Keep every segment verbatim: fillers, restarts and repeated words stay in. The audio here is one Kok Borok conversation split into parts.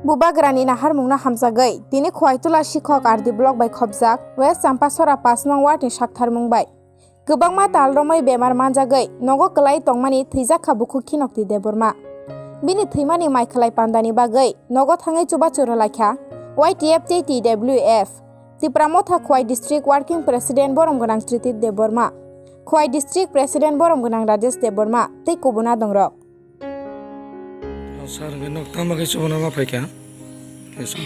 Bubagrani naharmungno hamjagwi tini Khwaitula Sikhok R D block bai khopjak West Champasora paanch nong ward ni saktharmung bai kwbangma tal romwi bemar manjagwi nogo kwlai tongmani thwijak kha bukhuk Khinokti Debbarma. Bini thwimani mai khwlai pandani bagwi nogo thangwi chubachu rwlaikha Y T F tei T W F, Tipra Motha Khwai District Working President borom gwnang Triti Debbarma, Khwai District President borom gwnang Rajesh Debbarma tei kubun adongrok. Sir, hwnkhe nok tamo khe chubana ma phaikha? Yes, sir.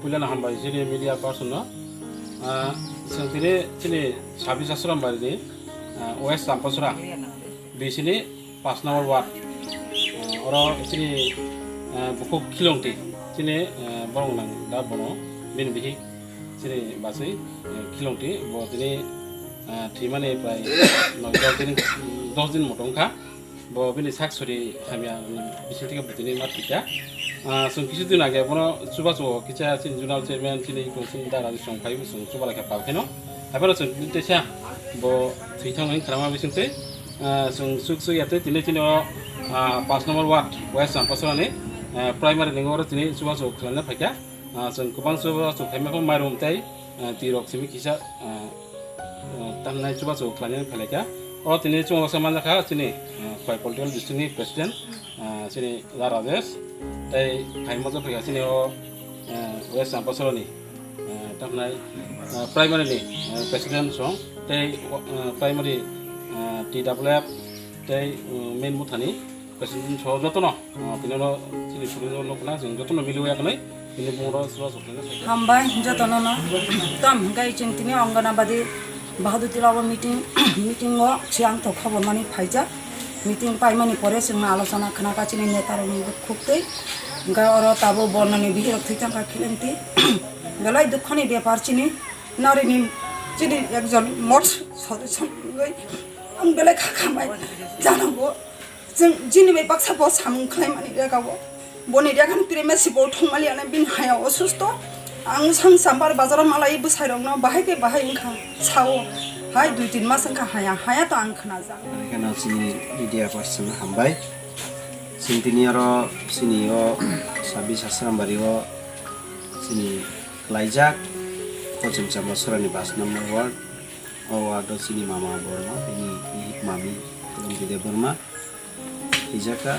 Puilano hambai chini media person no. Ah, chwng tini chini sabis Asram barini, ah, West Champasora, bisini paanch number ward. Ah, oro chini, ah, bukhuk Khilongti, chini, ah, borok nang da bono, bini bihik chini baswi, ah, Khilongti, bo tini, ah, thwimani prai noi dos din, dos din motom kha. Bo bini sak suri hamya ni bising twi bo tini ma thwikha. Ah, chwng kisu din age bono chubachu kisa chini zonal chairman chini hikung chini dara chwng phai bo chwng chuba lai kha pal kheno. Haphano chwng tini teisa bo thwi thang nang khrama bising twi, ah, chwng suk suk ya twi tini chini o, ah, paanch number ward West Champasora ni, ah, primary ni oro tini chubachu khlaina phaikha. Ah, chwng kwbang chubachu khaima khe mairum tei, ah, twi rok simi kisa, ah, ah, tamnai chubachu khlainani phailaikha. O tini chwng baksa manjakha chini, ah, Khwai Political District ni President, ah, chini Da Rajesh, tei phaima jokha chini o, ah, West Champasora ni, ah, tamnai, ah, primary ni, ah, President song, tei, ah, primary, ah, T W F, tei, ah, main Motha ni President so jotono, ah, tini no chini suri no nukna, chwng jotono miliwi yaknai, tini bumung ro sura sura khlaina sai. Hambai jotono no. Tam hwnkhe chwng tini Anganabadi Bahadur Tila o meeting, meeting o se ang to khobor mani phaijak. Meeting paimani pore chwng alochona khna ka chini neta rok ni khuk twi. Hwnkhe oro tabo bornani bihirok thwi thangkha Khilongti. Belai dukho ni bepar chini. Nari ni chini ekjon mot sodosyo wngwi ang belai kha khamai jana bo. Chwng chini bai baksa bo samung khlai mani rega bo. Boni rega ni prema si bo thong mali ana bini haya osusto. Ang sang sambar bazar o malai bwsai rok no bahai ke bahai wngkha sao. Hai dui tin mas wngkha haya, haya to ang khna jak. Ekheno chini media person no hambai. Chwng tini oro chini o sabis Asrambari o chini khlaijak, Kochim Champasora ni paanch number ward. O ward o chini mama Borma, bini bihik mami Khilongti Debbarma. Twijak kha,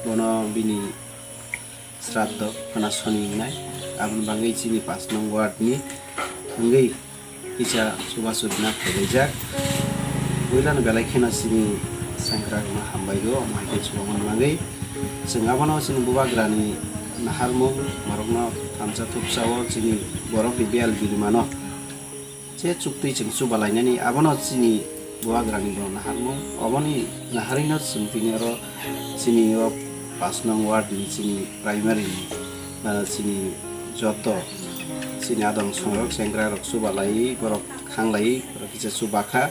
bono bini sraddho khna soni wngnai. Aboni bagwi chini paanch nong ward ni wngwi kisa chubachu rwna phailaijak. Puilano belai kheno chini sengkrak no hambai rwo, omo hai khe chubamani bagwi. Chwng abono chini bubagrani naharmung, borokno thansa thupsa o chini borokni biyal birimano je chuktwi chwng chubalainani, abono chini bubagrani bo naharmung. Oboni naharino chwng tini oro chini o paanch nong ward ni chini primary ni, ah, chini joto chini adong songrok sengkrarok chubalaiwi borok khanglaiwi borok kisa chubakha.